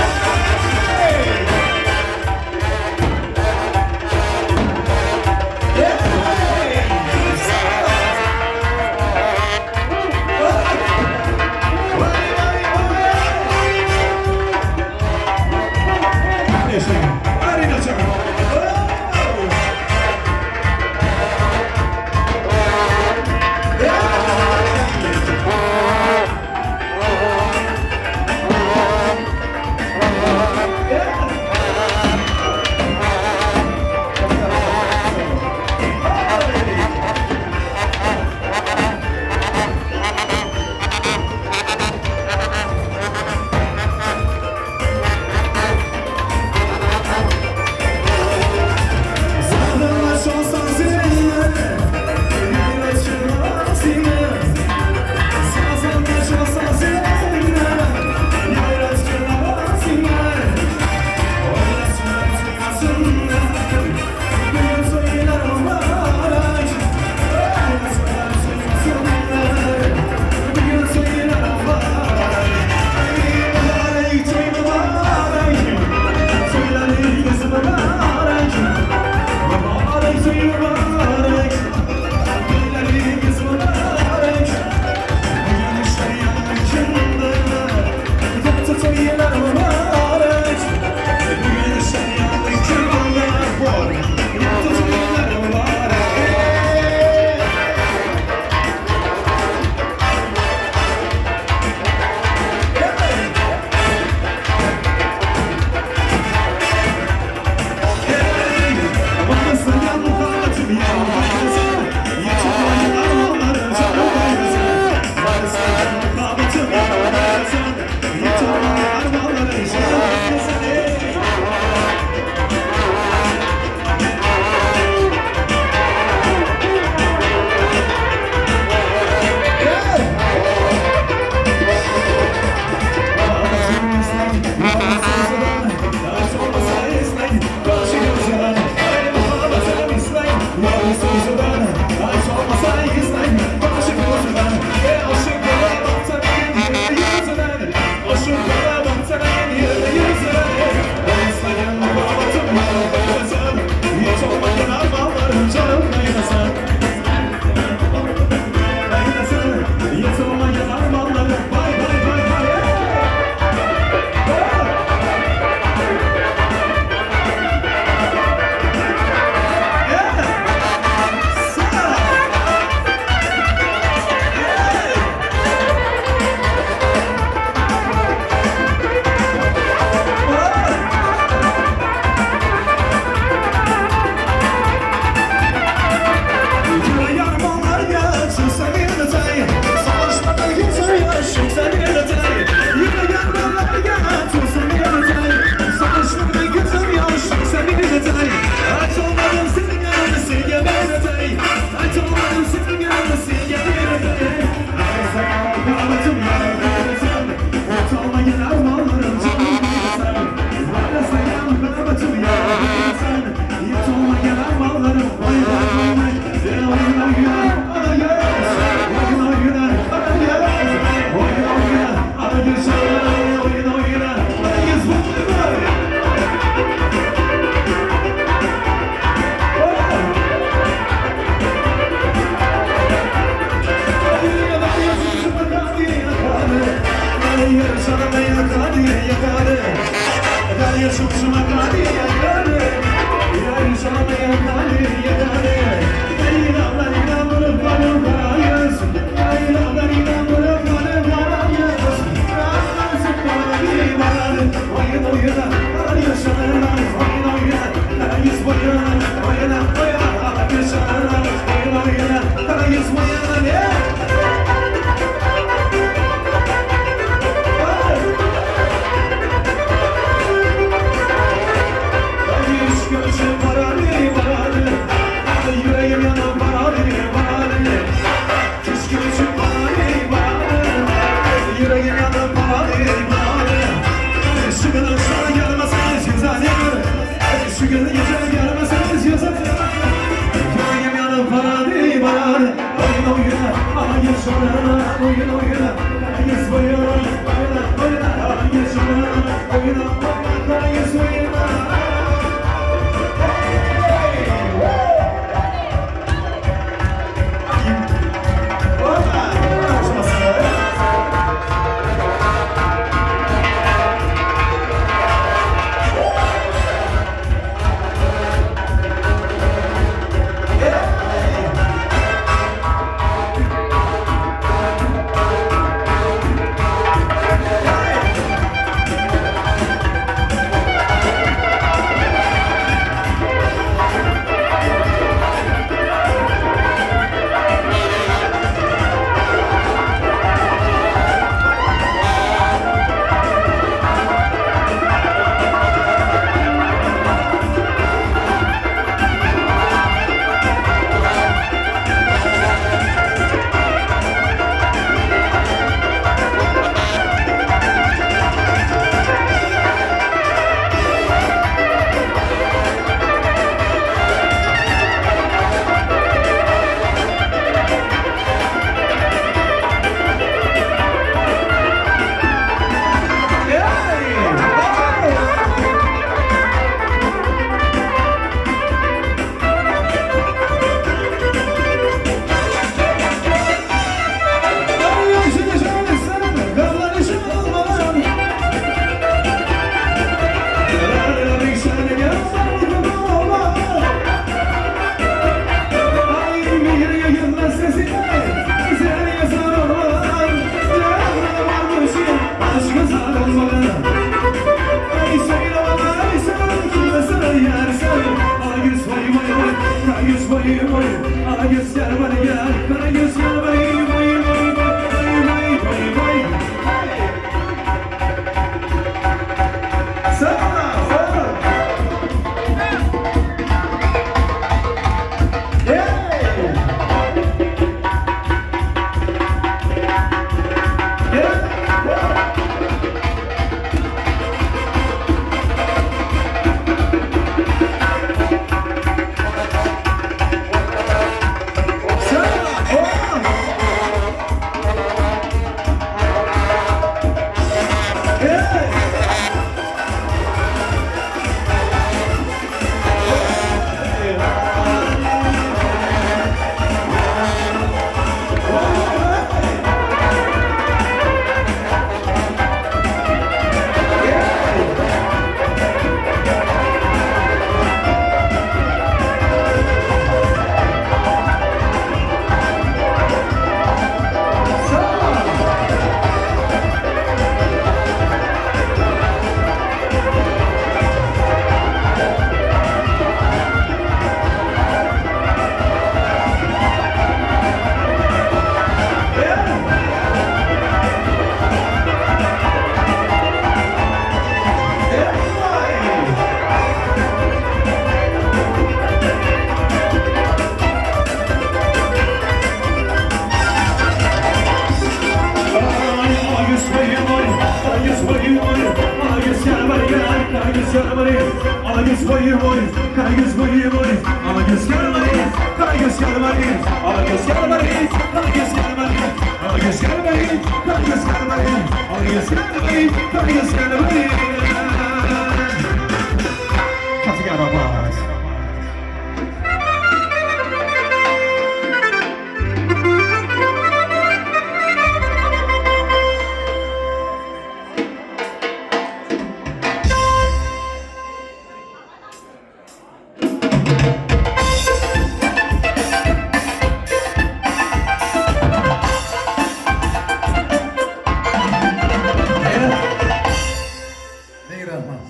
Karagöz boýuna, hey!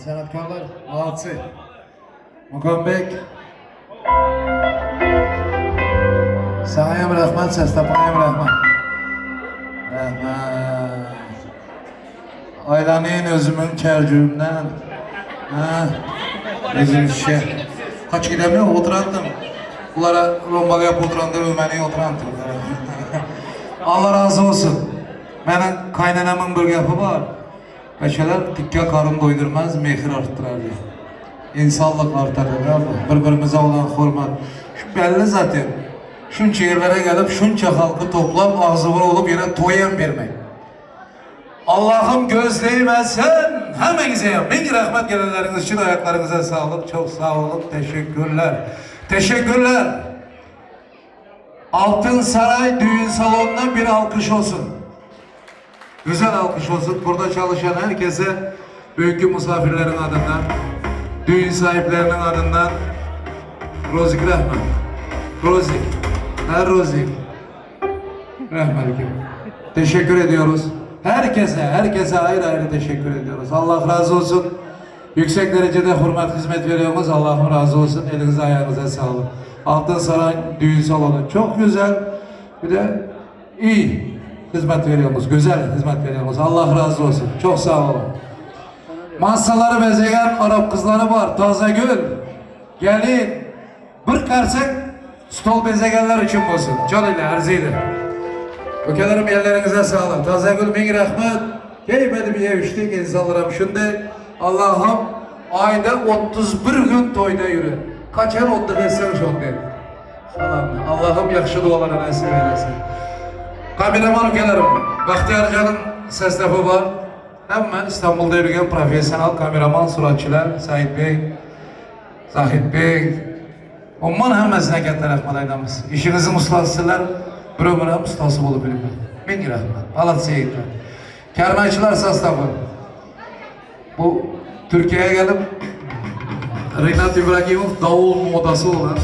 Sanatkarlar молодцы. Mukambek. Saňa hem. Saňa hem rahmat, sestapyňa hem rahmat. Rahmat. Aýlanyn özümiň çärjügimden. Ha. Özüm şe. Kaç gidemem oturantym. Bulara rombaly ýapyp oturanda ömeni oturantym. Allah razı olsun. Meniň kaýnenemiň bir gepi bar. Beçeler tikge karyn doýdurmaz, mehir artdyrar diýip. Insanlyk artar Bir-birimize olan hormat. Şu belli zaten. Şunça ýerlere gelip, şunça halky toplap, agzybir bolup ýene toý hem bermek. Allahym göz değmesin hemmeňize miň rahmet gelenleriňiz üçin aýaklaryňyza saglyk çok sag boluň teşekkürler teşekkürler Altyn Saray düğün salonuna bir alkış olsun güzel alkış olsun burada çalışan herkese büyük misafirlerin adından düğün sahiplerinin adından Rozik rahmet Rozik her Rozik Rahmet Teşekkür ediyoruz. Herkese, herkese ayrı ayrı teşekkür ediyoruz. Allah razı olsun. Yüksek derecede hürmet hizmet veriyoruz. Allah'ım razı olsun. Elinize ayağınıza sağlık. Altın Saray düğün salonu çok güzel. Bir de iyi hizmet veriyoruz. Güzel hizmet veriyoruz. Allah razı olsun. Çok sağ olun. Masaları bezeyen Arap kızları var. Tazegül. Gelin. Bir karsek stol bezegenler üçin bolsun. Can ile arzıydı. Ükelerim ellerinize sağlık. Tazegül miň rahmet. Keýmedi bir ýewişdik insanlaram şunday. Allahym ayda 31 gün toýda ýüre. Kaçan otdyk etseň şonday. Salam. Allahym ýagşy dualara nesip eylesin. Kameraman ükelerim. Bagtyýar janyň sestafy bar. Hemme İstanbulda ýürgen professional kameraman suratçylar Said bey. Zahid bey. Umman hemmesine katta rahmat aýdamyz. Işiňiziň ustasysizler, bir ömür hem ustasy bolup bilmek. Miň rahmat. Malatsy ýigitler. Kernaýçylar sostawy. Bu Türkiýä gelip Rinat Ibragimow davul modasy bolan.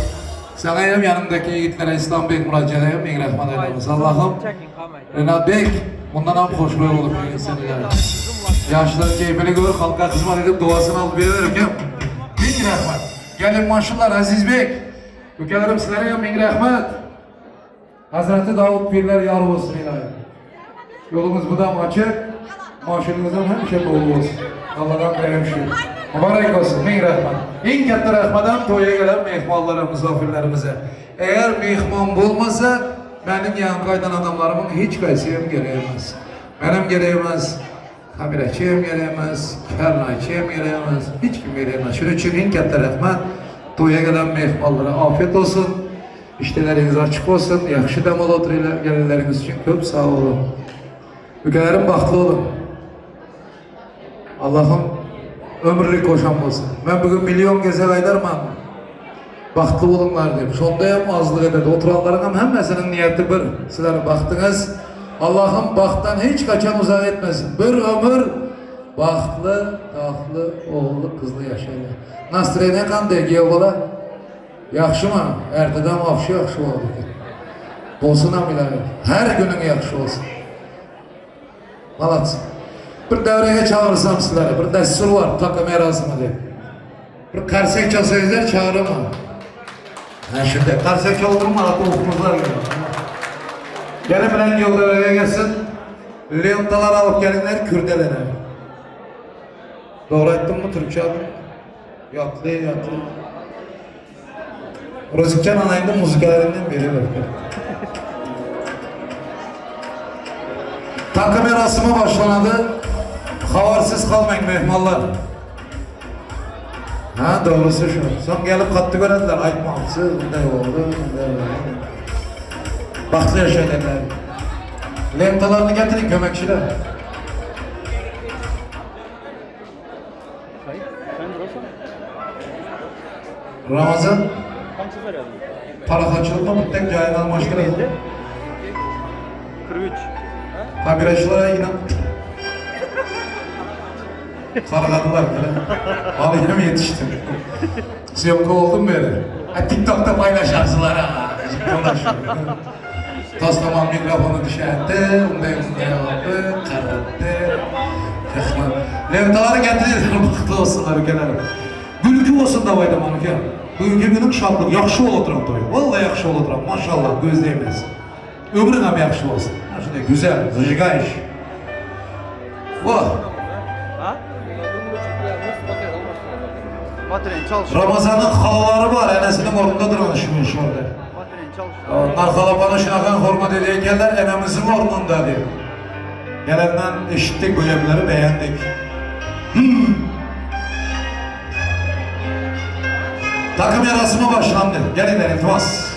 Saňa hem ýanymdaky ýigitlere Islam bek Muratjana hem miň rahmat aýdamyz. Allahym Rinat bek mundan hem hoşroý bolup ýörün ileri. Ýaşlaryň keýpini gör, halka hyzmat edip duasyny alyp berer eken. Miň rahmat. Gelin maşynlar Aziz bek. Ükelerim sizlere hem miň rahmat. Hazreti Dawut pirler ýar bolsun ilahi. Ýoluňyz mydam açyk, maşynyňyzam hemişe doly bolsun. Alladan dilegim şu. Mübarek bolsun, miň rahmat. Iň katta rahmadam toýa gelen myhmanlara, mysafirlerimize. Eger myhman bolmasa, meniň ýaňky aýdan adamlarymyň hiç haýsy hem geleýemez. Menem geleýemez, kameraçy hem geleýemez, kernaýçy hem geleýemez, hiç kim geleýemez. Şunuň üçin iň katta rahmat toýa gelen myhmanlara afiyet bolsun. Işdeleriňiz açyk bolsun, ýagşy dem alyp oturylar, gelenleriňiz üçin köp sag boluň. Ülkelerim bagtly boluň. Allahym ömürlik goşan bolsun. Men bugün milyon gezek aýdarman. Bagtly boluňlar diýip. Şonda hem azlyk ededi. Oturanlaryň hem hemmesiniň niýeti bir. Sizleriň bagtyňyz. Allahym bagtdan hiç haçan uzak etmesin. Bir ömür bagtly, tagtly, ogully, gyzly ýaşaýlar. Nastreniýa kanday giýew bala? Ýagşymy? Erteden wapşe ýagşy bolar eken. Bolsunam ilaýy. Her günüň ýagşy bolsun. Malac. Bir däwrege çagyrsam sizleri. Bir dessur bar, taka merasymy diýip. Bir karsek çalsaňyzlar çagyrama. Ha şunda karsek çaldyrma, ata okumuzlar gelin. Gelin bilen ýol däwrege gelsin. Lentalar alyp gelinler kürdelere. Dogry aýtdymmy türkçe adyny? Ýatly, ýatly. Rozikjan anaýynda muzıkalerinden biri berdi. Takı merasimi başlanadı. Habarsyz kalmayın mehmanlar. Ha doğrusu şu. Soň gelip katty görediler. Aýtmapsyz, bunday oldu, bunday oldu. Bagtly ýaşaýlar. Lentalaryny getirin kömekçiler. Ramazan Parahatçılıkla mutlak jaýyny almaşdyrady. 43. Kameraçylara inan. Sargadylar. Alyna ýetişdim. Syýomka oldum beri. Ha TikTokda paýlaşarsylar ha. Toslaman mikrofony düşätdi, unday unday oldy, garratdy. Rahmat. Lentalary getirin, bagtly bolsunlar ukeler. Gülki bolsun da aýdaman uke. Bugünki günüň şatlyk, ýagşy bolup oturan toý. Walla ýagşy bolup oturan, maşallah, göz degmez. Ömrüň hem ýagşy bolsun. Ana şunday güzel, zajigayş. Voh. Ramazan'ın halaları var, enesinin ornunda duran şu şu orada. Onlar halapana şunakan hurmat edeykenler enemizin ornunda diyor. Gelenden eşittik bu gepleri beğendik. Hmm. Takım yarasımı başlandı. Gelin iltimas.